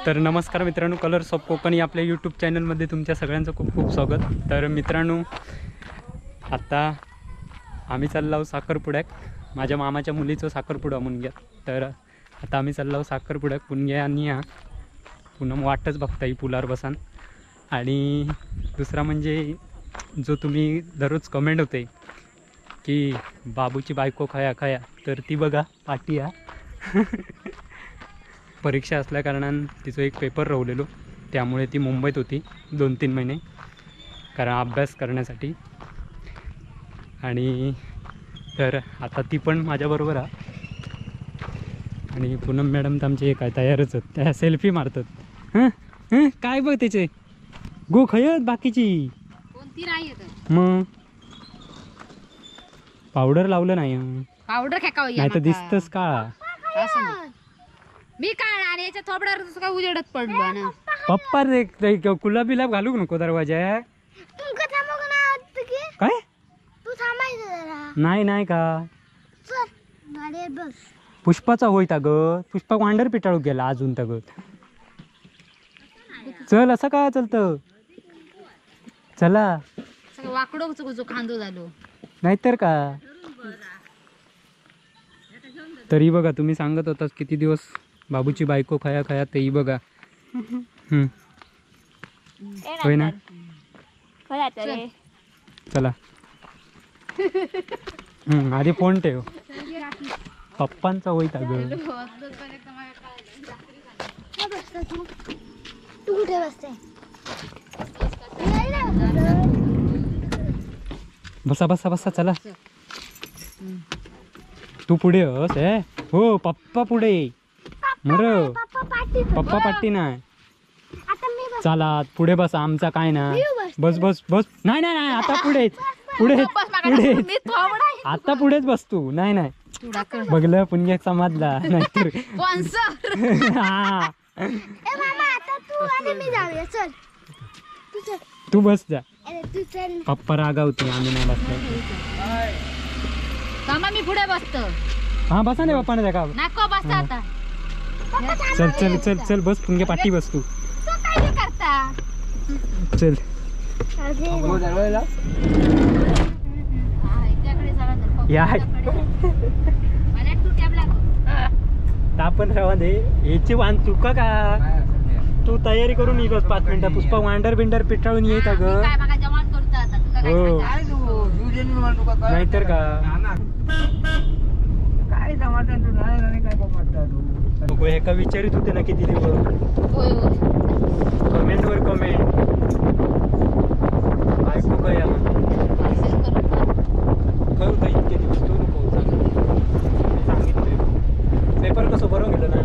तर नमस्कार मित्रांनो, कलर्स ऑफ कोकण या आपल्या यूट्यूब चॅनलमध्ये तुमच्या सगळ्यांचं खूप खूप स्वागत। तर मित्रांनो, आता आम्ही चाललो आहोत साखरपुड्याक। माझ्या मामाच्या मुलीचं साखरपुडा मुनग्या। तर आता आम्ही चाललो आहोत साखरपुड्याक पुनग्या आणि या पूनम वाटच बघता ही पुलावर बसान। आणि दुसरा म्हणजे जो तुम्ही दररोज कमेंट होते की बाबूची बायको खया खया, तर ती बघा पाटी हा परीक्षा असल्याकारणानं तिचं एक पेपर राहिलेलो, त्यामुळे ती मुंबईत होती 2-3 महिने, कारण अभ्यास करण्यासाठी। आणि तर आता ती पण माझ्याबरोबर आहे। आणि पूनम मॅडम तर आमचे काय तयारच आहेत, त्या सेल्फी मारतात। हां हां काय बघ त्याचे गो खयत बाकीची कोणती नाही येत, मग पावडर लावलं नाही, पावडर खेकाव नाही तर दिसतच काळा। मी काळा आणि याच्या थोबड्यावर तसं काय उजेडत पडलो ना। पप्पा रे गुलाब बिलाब घालू नको दरवाजा। तुमका थांबू ना वाटतं की काय तू थांबायचं जरा। नाही नाही का चल गाडीवर बस। पुष्पाचा होईता ग, पुष्पा वांडर पिटाळू गेला अजून तग। चल असं का चलतं, चला सगळं वाकडो जो खांदो झालो नाहीतर का। तरी बघा तुम्ही सांगत होता किती दिवस बाबूची बायको खया खया, तेही बघा। होय ना, चला आधी फोन ठेव, पप्पांचा होईत अगं। तू कुठे बसते? बसा बसा बसा चला, तू पुढे हस हे हो पप्पा पुढे मर, पप्पा पाटी नाही। चला पुढे बस, आमचा काय ना, बस बस बस, नाही नाही नाही आता पुढेच पुढेच पुढेच, आता पुढेच बस तू। नाही नाही बघलं पुण्य समाजला नाहीतर तू बस जा, पप्पा रागावते आम्ही नाही बसलो। मी पुढे बसतो। हा बसा ना पप्पा ना का नको बस आता, चल चल चल चल बस पुणगे पाठी बस तू। तू काय करता चल या आपण रवा दे याची वाण तुका का तू तयारी करून ये बस 5 मिनिटं। पुष्पा वांडर बिंडर पिटाळून येत अगं हो नाहीतर का काय समाधान तू नाही काय बघता तू हे का विचारित होते ना किती दिवस कमेंट वर कमेंट बायको काय करू का इतके दिवस तू नको सांगितलं पेपर कसं बरं गेलं ना।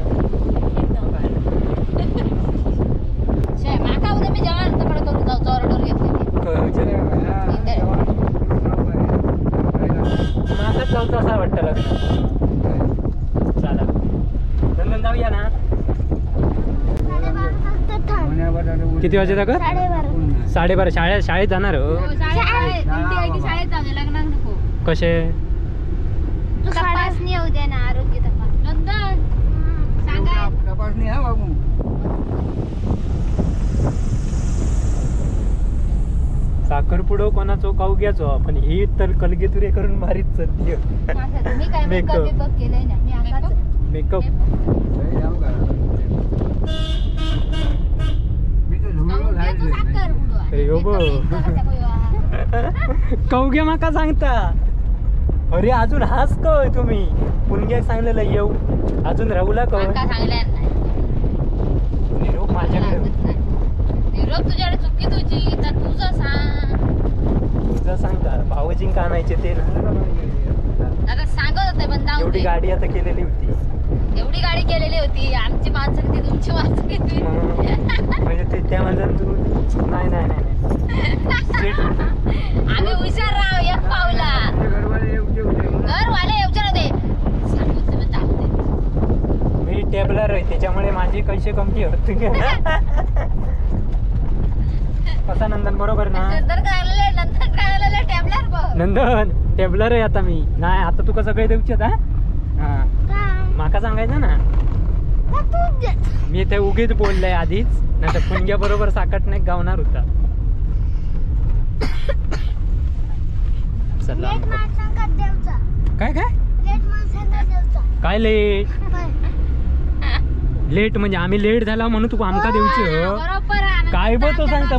माका उद्या मी जेवण करू जाऊ ऑर्डर घेतली माझाच जाऊचं असं वाटतं लग्न। चला नंदन जाऊया ना, किती वाजता ग? 12:30 शाळेत शाळेत जाणार हो। कसे तपासणी उद्या ना, आरोग्य तपास नंदन सांगा तपासणी हा बाबू। साखरपुडो कोणाचो कावग्याचो, पण ही तर कलगेतुरे करून भारीच चलती। मी काय मेकअप केलंय ना, मी असाच मेकअप कवग्या माका सांगता। अरे अजून हास कय तुम्ही पुणग्याक सांगलेलं येऊ अजून राहुला कय निरोप माझ्याकडे, निरोप तुझ्याकडे चुकी तुझी तर तुझं सांग, तुझं सांग का भाऊजी का आणायचे ते ना आता सांगत होते पण जाऊ एवढी गाडी आता केलेली होती, एवढी गाडी केलेली होती, आमची माणसं किती तुमची माणसं किती, म्हणजे ते त्या माणसानं तू नाही नाही नाही आम्ही हुशार राव एक पावला घरवाले येऊचे होते सांगू पण जाऊ दे। मी टेबलर आहे त्याच्यामुळे माझे पैसे कमी होते। कसा नंदन बरोबर ना? नंदन काय नंदन काय टेबलर बघ, नंदन टेबलर आहे आता मी नाही। आता तुका सगळे देऊचे हा माका सांगायचं ना। मी ते उगीच बोललंय आधीच, नाही तर पुणग्या बरोबर साकटण्याक गावणार होता. चला काय काय काय लेट लेट म्हणजे आम्ही लेट झाला म्हणून तू आमका देऊची. काय बघ तो सांगता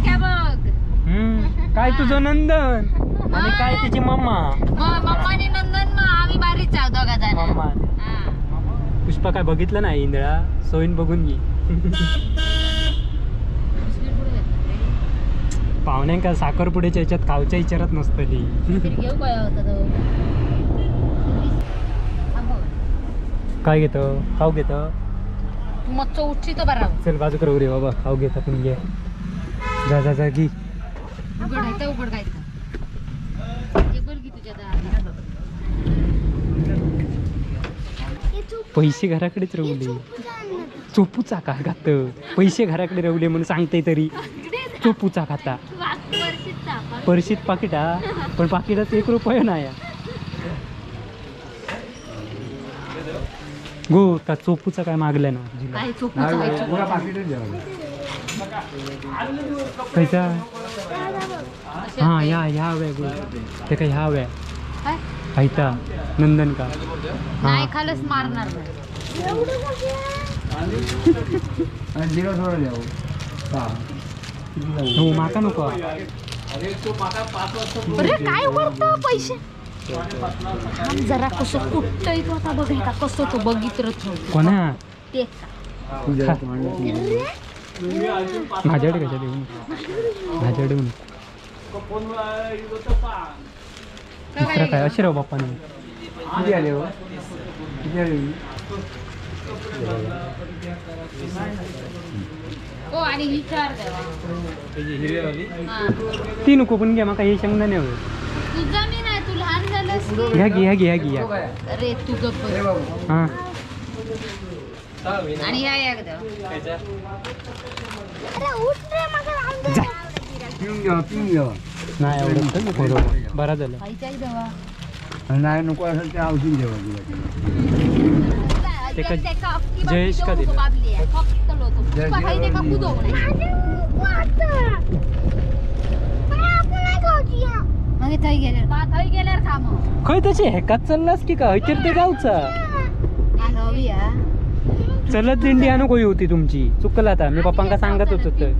काय तुझं नंदन आणि काय तिची मम्मा. मम्मा आणि नंदन आम्ही बारीच आहोत दोघा जण. मम्मा पुष्पा काय बघितलं नाही इंदळा सोयीन बघून घे. पाहुण्यांका साखरपुड्याच्या ह्याच्यात खावच्या विचारात नसतली. काय घेतो खाऊ घेतो मग उठची तो बरा. चल बाजू करू रे बाबा खाऊ घेता पण घे. जा जा जा घे. उघड उघड काय पैसे घराकडेच रवले. चोपूचा का खात पैसे घराकडे रवले म्हणून सांगते तरी चोपूचा खाता परशीत पाकिट हा पण पाकिटात 1 रुपया नाही. गो का चोपूचा काय मागलं ना पैसा. हा या ह्या वे गो ते काय ह्या वे ऐता नंदन का नाही खालच मारणार. हो माका नको. अरे काय वरतं पैसे थांब जरा कसं कुठतंय तो आता बघ का कसं तो बघितलं कोणा ते माझ्याकडे कशा देऊ माझ्याकडे देऊ दुसरा काय अशी राव बाप्पा. किती आले हो किती आले? हो आणि ही चार द्यावा ती नको पण घ्या माका हे शेंगदाणे हवे. तुझा मी नाही तू लहान झालास. ह्या घे ह्या घे ह्या घे. अरे तू गप्प. हां आणि ह्या एक द्या. अरे उठ रे मग जा पिऊन घ्या पिऊन घ्या. नाही आवडत बरोबर बरा झालं. नाही नको असेल ते औषध द्यावा. जयेश का दिलं? खय तशी हेकाच चललास की का हयतर ते गावचा चलत दिंडी आणू कोई होती तुमची चुकला आता. मी पप्पांका सांगत होतो तर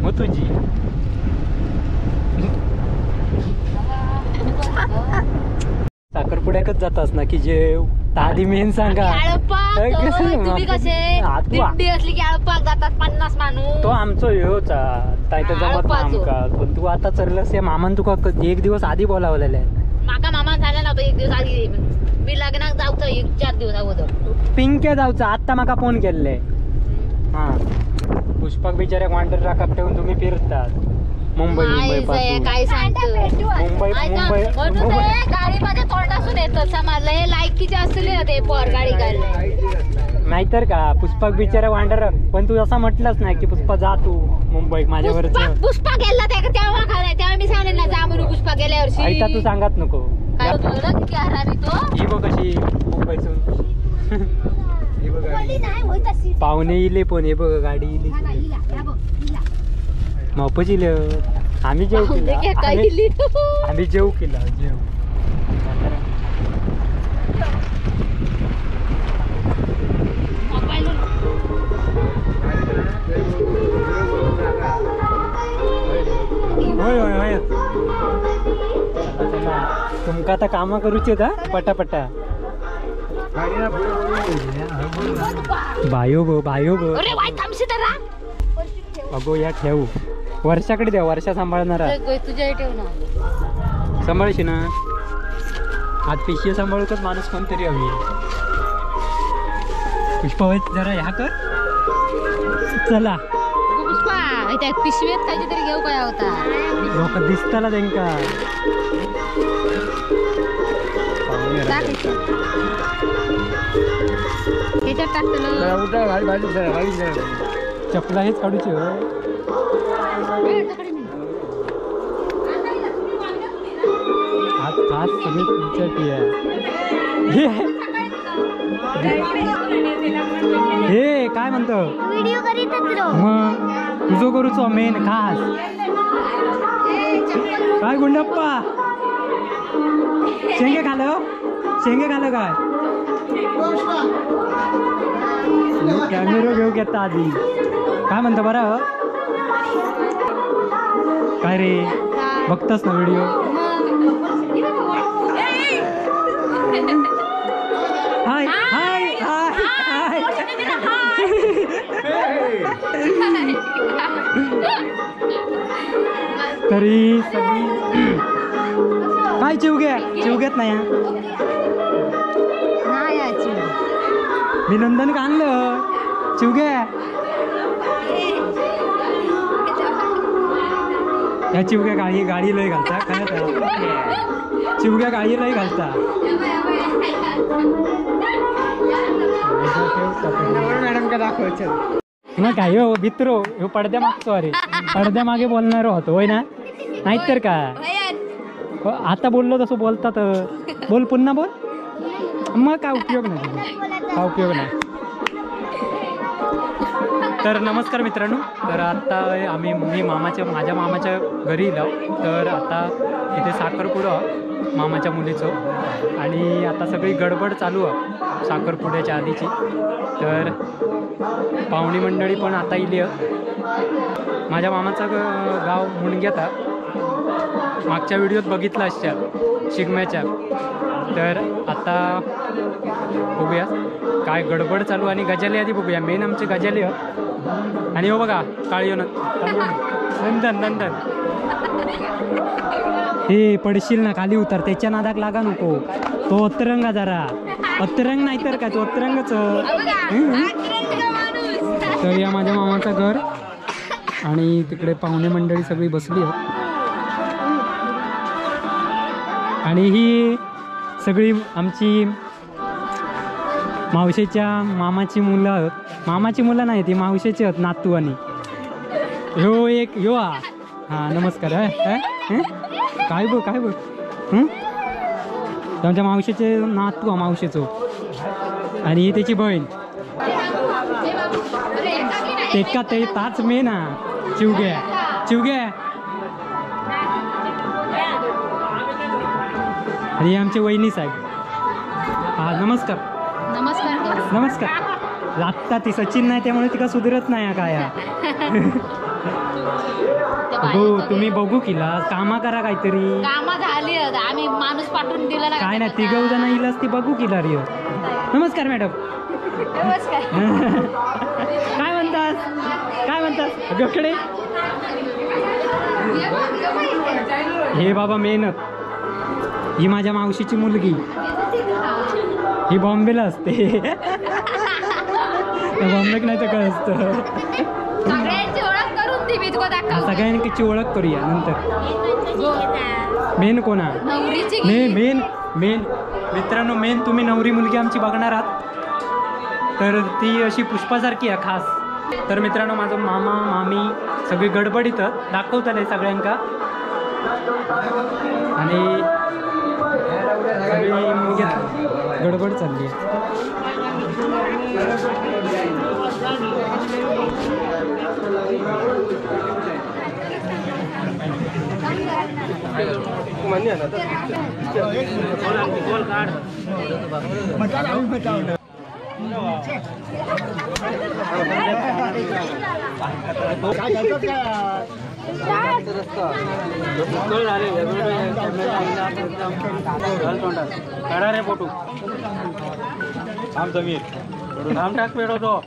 मग तुझी साखरपुड्याकच जातास ना की जेव आधी मेन सांगा. तुम्ही कसे दिंडी असली की आळपाक जातात 50 माणूस. तो आमचो ह्योच ताय तर जमत ना आमका. पण तू आता चललंस या मामान तुका एक दिवस आधी बोलावलेलं आहे. माका मामान झाला ना एक दिवस आधी. मी लग्नाक जाऊचं 1-4 दिवस अगोदर पिंक्या जाऊचा आत्ता माका फोन केले. हा पुष्पक बिचाऱ्या वांडर राखाक ठेवून तुम्ही फिरतात मुंबई मुंबई पासून. काय सांगतो मुंबई मुंबई म्हणून गाडी माझ्या तोंडासून येतं समजलं. हे लायकीचे असले ना ते पोर गाडी काढले नाहीतर का. पुष्पक बिचारा वांडर पण तू असं म्हटलंच नाही की पुष्पा जा तू मुंबई माझ्यावर. पुष्पा गेला तेव्हा खालाय तेव्हा मी सांगेन ना जा म्हणून पुष्पा गेल्या वर्षी. ऐका तू सांगत नको. काय किती हरामी तो. ही बघ कशी मुंबईतून पाहुणे इले पण हे बघ गाडी इली मापच इले. आम्ही जेव केला आम्ही जेव केला जेव. होय होय होय तुमका आता कामा करूची आहेत पटापटा. बायो गो बायो गो. अगो या ठेवू वर्षाकडे द्या. वर्षा सांभाळणार तुझ्या ठेव ना. सांभाळशी ना आज पिशवी सांभाळूकच माणूस कोणतरी हवी. पुष्पा जरा ह्या कर चला. पुष्पा पिशवीत काहीतरी घेऊ काय होता लोक दिसताला त्यांका. ह्याच्यात टाकतलं. उठा गाडी बाजू सर गाडी चपला हेच काढूची हो. आज खास सगळी तुमच्यासाठी आहे. हे काय म्हणतो व्हिडिओ करीतच राहू. मग तुझो करूचो मेन खास. काय गुंडप्पा शेंगे खालं? शेंगे खालं काय? कॅमेरो घेऊ घेता आधी. काय म्हणतो बरं? काय रे बघतस ना व्हिडिओ? हाय हाय हाय हाय. तरी सगळी काय चिवग्या चिवग्यात नाही मी नंदन का आणलं चिवग्या. ह्या चिवग्या गाडी गाडी लय घालता काय? चिवग्या गाडी लय घालता. मॅडम का दाखवायचं ना काय हो भित्रो ह्यो पडद्या मागचो. अरे पडद्या मागे बोलणार होतो होय ना? नाहीतर काय आता बोललो तसं बोलतात. बोल पुन्हा बोल मग काय उपयोग नाही, काय उपयोग नाही. तर नमस्कार मित्रांनो. तर आत्ता आम्ही मी मामाच्या माझ्या मामाच्या घरी इलो. तर आता इथे साखरपुडा मामाच्या मुलीचं आणि आता सगळी गडबड चालू आहे साखरपुड्याच्या आधीची. तर पाहुणी मंडळी पण आता इली आहे. माझ्या मामाचं गाव मुणग्यात. मागच्या व्हिडिओत बघितलं असाल शिगम्याच्या. तर आता बघूया काय गडबड चालू आणि गजाली आधी बघूया. मेन आमची गजाली आहे. आणि हो बघा काळी नंदन नंदन हे पडशील ना खाली उतर, त्याच्या नादाक लागा नको. तो अतरंगा जरा अतरंग नाही तर काय तो अतरंगच. तर या माझ्या मामाचं घर आणि तिकडे पाहुणे मंडळी सगळी बसली आहे. आणि ही सगळी आमची मावशेच्या मामाची मुलं आहेत. मामाची मुलं नाही ती मावशेची आहेत नातू. आणि ह्यो एक ह्यो हा हां नमस्कार. काय बघ काय बघ आमच्या मावशेचे नातू हा मावशेचो. आणि ही त्याची बहीण ते का ते ताच मेन हा चिवग्या चिवग्या. आणि आमचे वहिनी साहेब. हा नमस्कार नमस्कार नमस्कार. लागता ती सचिन नाही त्यामुळे तिका सुधरत नाही काय. हो तुम्ही बघू किला कामा करा काहीतरी. कामा झाली आम्ही माणूस पाठवून दिला ना काय नाही तिघ जण इलाच ती बघू किला रे. नमस्कार मॅडम. नमस्कार. काय म्हणतात काय म्हणतात गकडे? हे बाबा मेहनत. ही माझ्या मावशीची मुलगी. ही बॉम्बेला असते. बॉम्बेक नाही तर काय असतं. सगळ्यांची ओळख करूया नंतर. मेन कोणा मेन मेन मित्रांनो मेन तुम्ही नवरी मुलगी आमची बघणार आहात. तर ती अशी पुष्पासारखी आहे खास. तर मित्रांनो माझं मामा मामी सगळी गडबडीत दाखवतले सगळ्यांका. आणि सगळी मुलगी गडबड चालली आहे. काढा रे फोटो. थांब समीर थांब टाक पेड होतो.